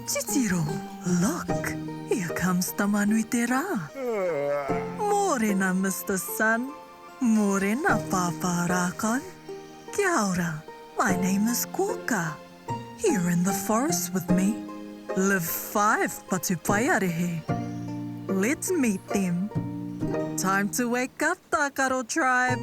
Titiro, look, here comes Tamanuiterā. Mōrena, Mister Sun. Mōrena, Pāpā Rākau. Kia ora, my name is Kōka. Here in the forest with me live five patupaiarehe. Let's meet them. Time to wake up, Tākaro Tribe!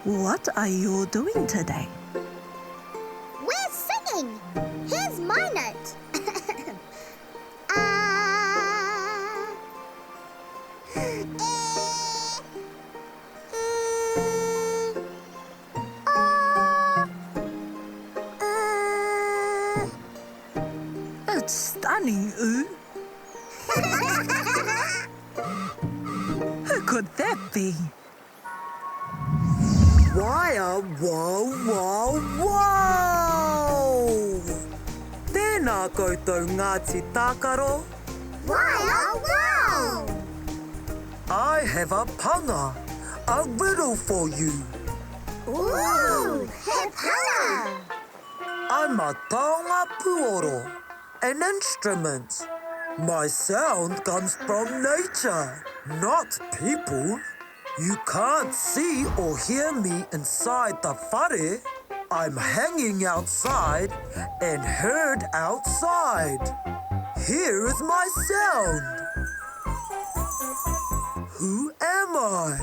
What are you all doing today? We're singing! Here's my note. Ah. E. I. O. U. It's stunning, U. Who could that be? Waia wow wow wow! Tēnā koutou Ngāti Tākaro. Waia wow! I have a panga, a riddle for you. Ooh, he panga! I'm a taonga puoro, an instrument. My sound comes from nature, not people. You can't see or hear me inside the whare. I'm hanging outside and heard outside. Here is my sound. Who am I?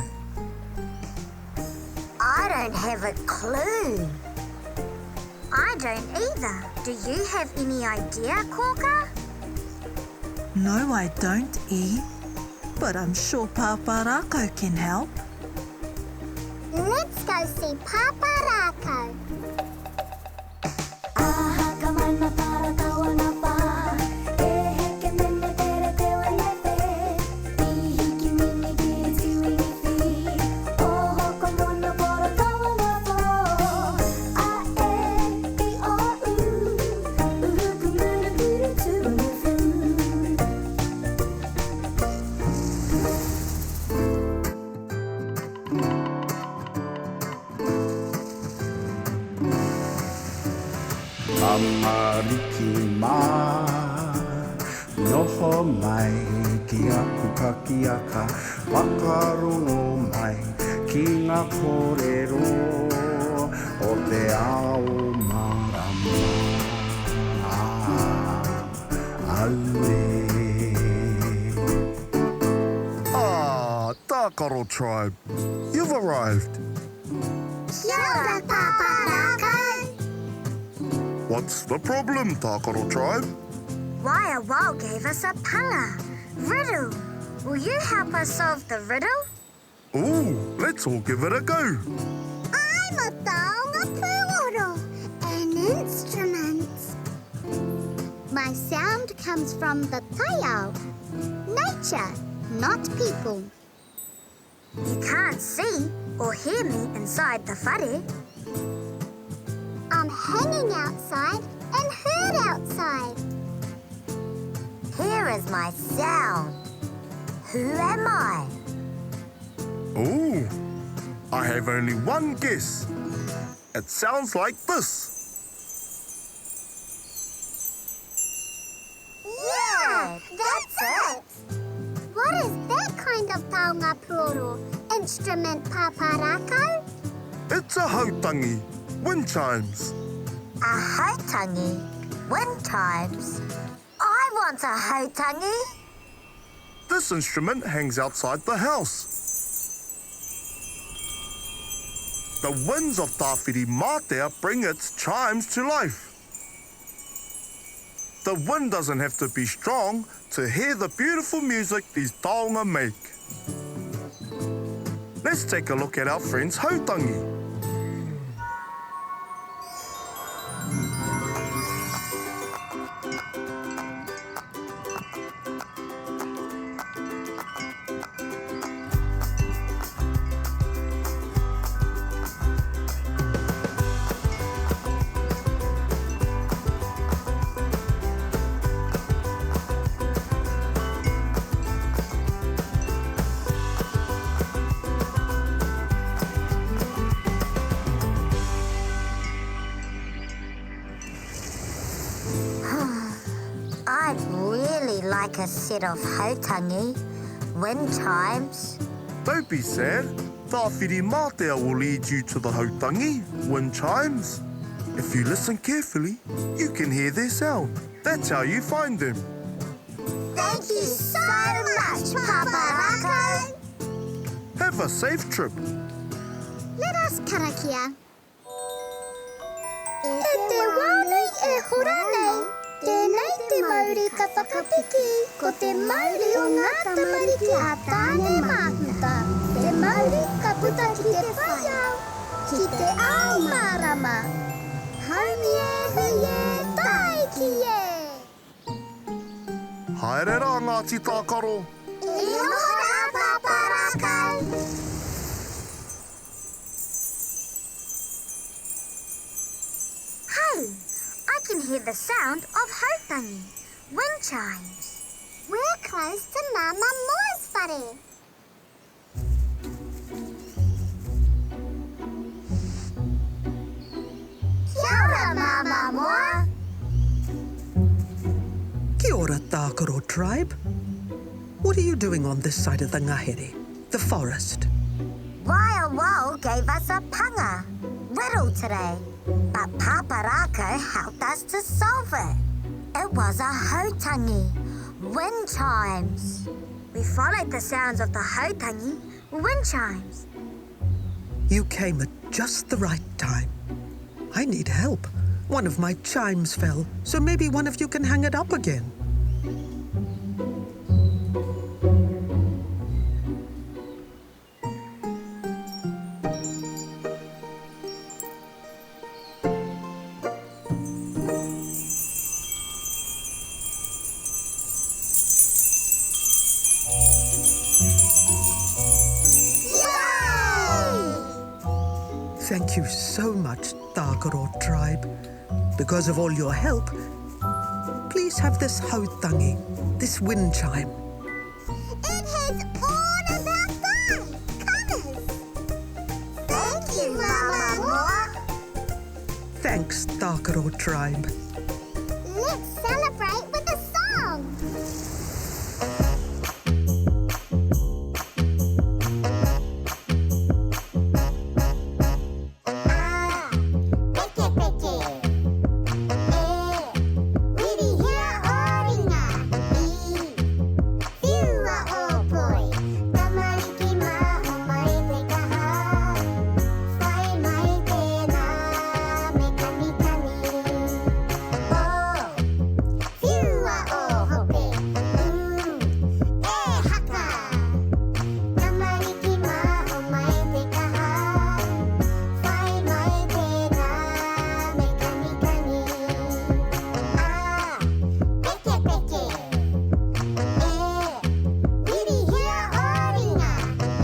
I don't have a clue. I don't either. Do you have any idea, Kōka? No, I don't, E. But I'm sure Papa Rākau can help. Let's go see Papa Rākau. Tamariki mā, noho mai ki aku pakiaka, whakarongo mai ki ngā kōrero o te ao mārama. Auē. Ah, Tākaro Tribe, you've arrived. Kia ora, Pāpā Rākau. What's the problem, Tākaro Tribe? Waia Wow gave us a panga, riddle. Will you help us solve the riddle? Ooh, let's all give it a go. I'm a taonga pūoro, an instrument. My sound comes from the taiao, nature, not people. You can't see or hear me inside the whare. I'm hanging outside and heard outside. Here is my sound. Who am I? Ooh, I have only one guess. It sounds like this. Yeah, that's it. What is that kind of taonga puoro instrument, Papa Rākau? It's a hautangi, wind chimes. A hautangi, wind chimes? I want a hautangi. This instrument hangs outside the house. The winds of Tāwhirimātea bring its chimes to life. The wind doesn't have to be strong to hear the beautiful music these taonga make. Let's take a look at our friend's hautangi. like a set of hautangi, wind chimes. Don't be sad. Tāwhirimātea will lead you to the hautangi, wind chimes. If you listen carefully, you can hear their sound. That's how you find them. Thank you so much, Papa Rako. Have a safe trip. Let us karakia. E te wā nei e hora nei, tēnei te mauri ka whakapiki, ko te mauri o ngā tamariki a Tāne Māhuta, te mauri ka puta ki te whai ao, ki te ao mārama. Haumi e, hui e, tāiki e! Haere rā, Ngāti Tākaro! E noho rā, Pāpā Rākau! Hey, I can hear the sound of hautangi, wind chimes. We're close to Mama Moa's whare. Kia ora, Mama Moa. Kia ora, Tākaro tribe. What are you doing on this side of the ngahere, the forest? Wire Wall gave us a panga, riddle today, but Papa Rako helped us to solve it. It was a hautangi, wind chimes. We followed the sounds of the hautangi, wind chimes. You came at just the right time. I need help. One of my chimes fell, so maybe one of you can hang it up again. Thank you so much, Tākaro tribe. Because of all your help, please have this hautangi, this wind chime. It has all of our fun colours. Thank you, Mama Moa. Thanks, Tākaro tribe. Let's celebrate with a song. A, peke peke. E, whirihia o ringa. I, whiua o poi. Tamariki mā, homai te kaha. Whai mai tēnā, me kanikani. O, whiua o hope. U, e haka. Tamariki mā, homai te kaha. Whai mai tēnā, me kanikani. A, peke peke. E, whirihia o ringa.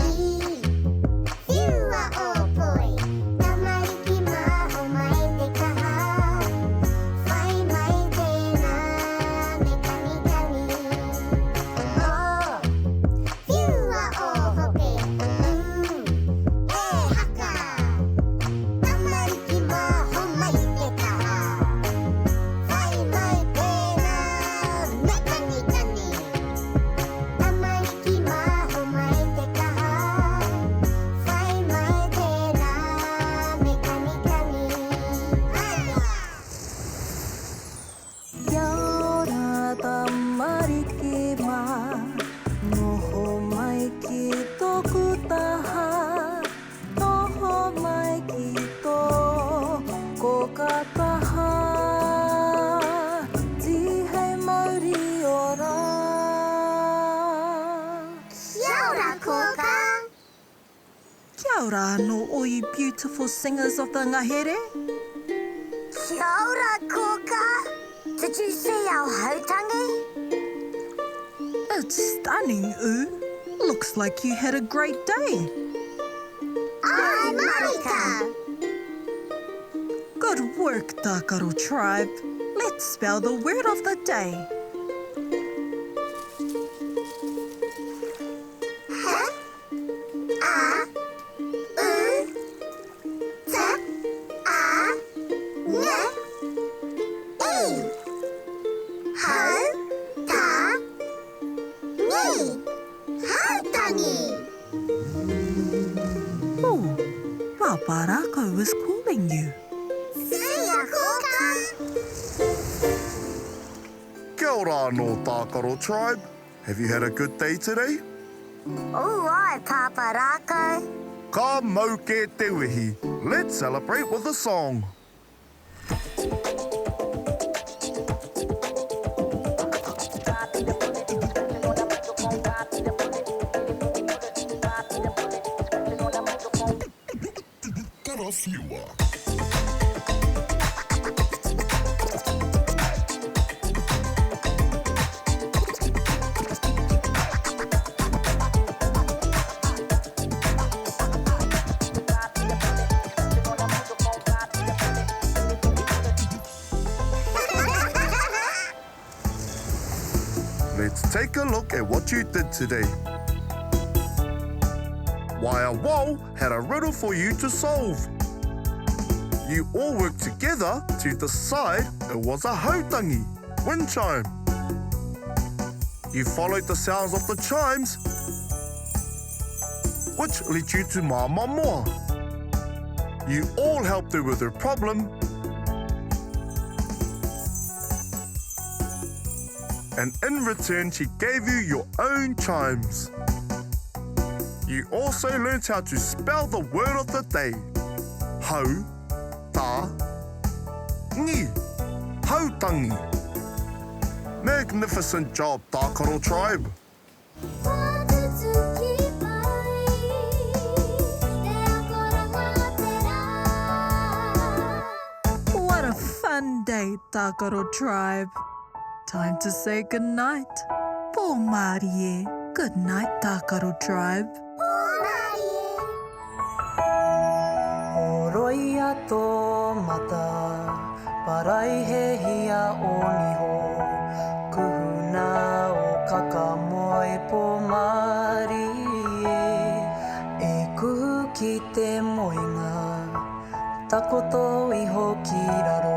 I, whiua o poi. Tamariki mā, homai te kaha. Whai mai tēnā, me kanikani. O, whiua o hope. U, e haka. Tamariki mā, homai te kaha. Whai mai tēnā, me kanikani. Tamariki mā, homai te kaha. Whai mai tēnā, me kanikani. Kia ora tamariki mā, noho mai ki tōku taha, noho mai ki tō kōka taha, tihei mauri ora. Kia ora, kōka. Kia ora anō, all you beautiful singers of the ngahere. Kia ora, kōka. Did you see our hautangi? It's stunning, U. Looks like you had a great day. I'm Marika. Good work, Tākaro tribe. Let's spell the word of the day. H A U T A N I. Ho ta Tangi! Hautangi! Oh, Papa Rākau is calling you. See ya, Kōkā! Kia ora anō, Tākaro Tribe. Have you had a good day today? Ooh, ai, Papa Rākau. Ka mau kē te wehi. Let's celebrate with a song. Karawhiua. Let's take a look at what you did today. Wire Wall had a riddle for you to solve. You all worked together to decide it was a hautangi, wind chime. You followed the sounds of the chimes, which led you to Mama Moa. You all helped her with her problem and in return she gave you your own chimes. You also learnt how to spell the word of the day. Hau, ta, ngi. Hautangi. Magnificent job, Tākaro Tribe. What a fun day, Tākaro Tribe. Time to say goodnight. Pō mārie. Good night, Tākaro Tribe. Pō mārie. Horoia tō mata, paraihehia ō niho, kuhuna ō kakamoe pō mārie, e kuhu ki te moenga, takoto iho ki raro.